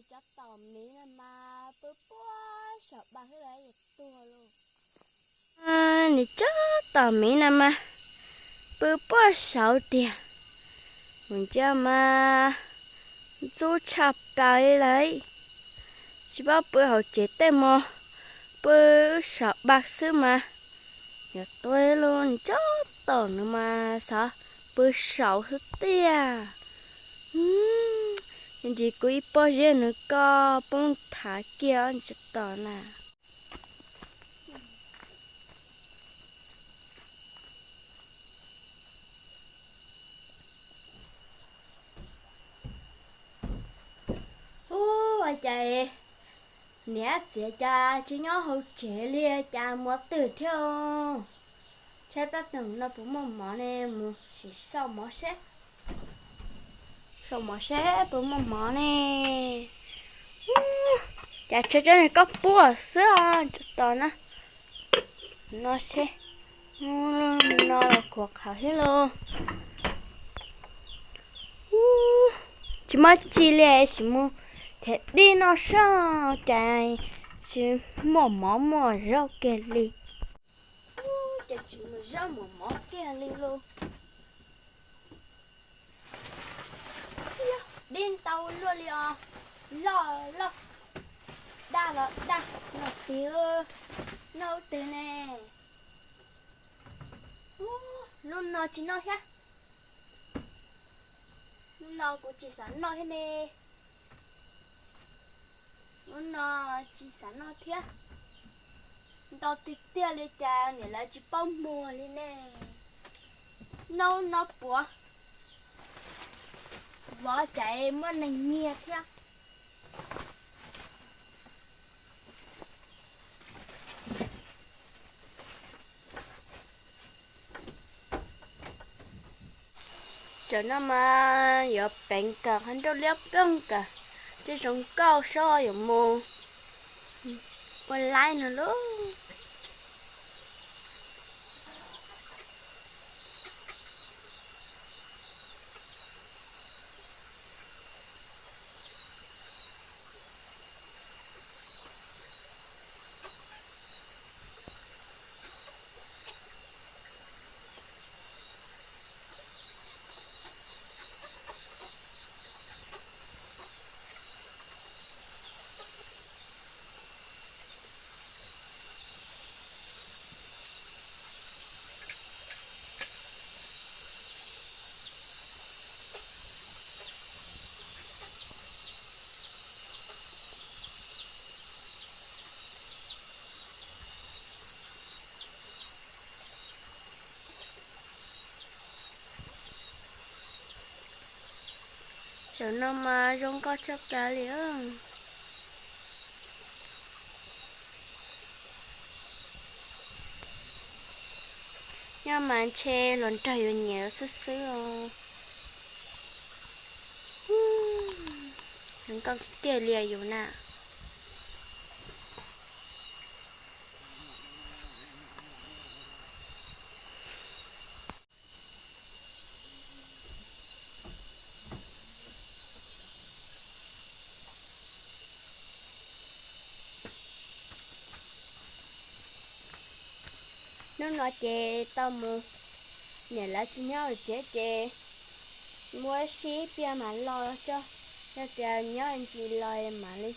Cov tom miv no mas pw puag saum bag xwb los yuav tuag lauj. Nws cov tom miv no mas pw puag saud tiag. Mus ntsia mas ntxub tshaj plaws li lawm. Tsis paub pw hauv tsev tej mus, pw saum bag xwb mas yuav tuag lauj. Nws cov tom no mas xyov pw saud xwb tiag. Ntsis kuv ib pob zeb nws koj poob thav kiag cov tom na. Ua cas niam txiv cas tsis nyob hauv tsev li, cas mus twg thiab? Tshaib plab tag no puas muaj mov ne, mus sim xauj mov seb. Xauj mov seb puas muaj mov ne. Cas tshuav cov niag koj puag xwb os, cov tom na. No seb, no los khuav qhawv thiab lauj. Tsis muaj tsi li, sim mus nrhiav dib noj seb cas tsis muaj mov muaj zaub kiag li. Ces tsis muaj zaub muaj mov kiag li lauj. Dib ntau luaj li os. Loj loj, daj los daj, noj twg, noj twg ne. Lub no tsis noj thiab. Lub no kuv tsis xav noj thiab ne. Lub no tsis xav noj thiab. Ntau tiag tiag li cas niam lawv tsis paub muag li ne. Noj lub no puav, vov cas muaj neeg nyiag thiab. Tam no mas yuav peev kawm qhov ncauj liab ploog kawm, tej zoo nkauj seb yuav mus ua laib no lauj. Tam no mas zoo nkauj tshaj plaws li. Nyob mas ntshe hluas nraug yuav nyiam xwb xwb os. Zoo nkauj tiag li yus na. Hnub no ces tau mus, niam lawv tsis nyob hauv tsev ces muab sib pliag mam los tso. Yog tias nyob ntsis los mam li,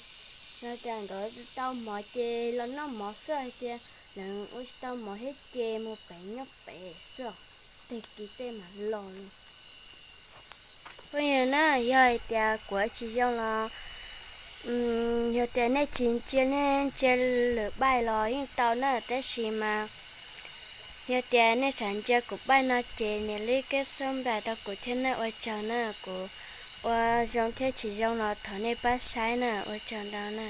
yog tias nkawd tau mov ces los noj mov xwb, hais tias lawv ua tsis tau mov thiab ces mus pem nyob pem xwb, tag kis tej mam los li. Phooj ywg na, yog hais tias kuv tsis zoo los, yog tias nej tsis ntsia, nej ntsia lwm npaij los yeej tau na, tab sis mas yog tias nej xav ntsia kuv npaij no ces nias lub keb subscribe rau kuv thiab na, ua tsaug na. Kuv ua zoo thiab tsis zoo los thov nej pab saib na, ua tsaug ntau na.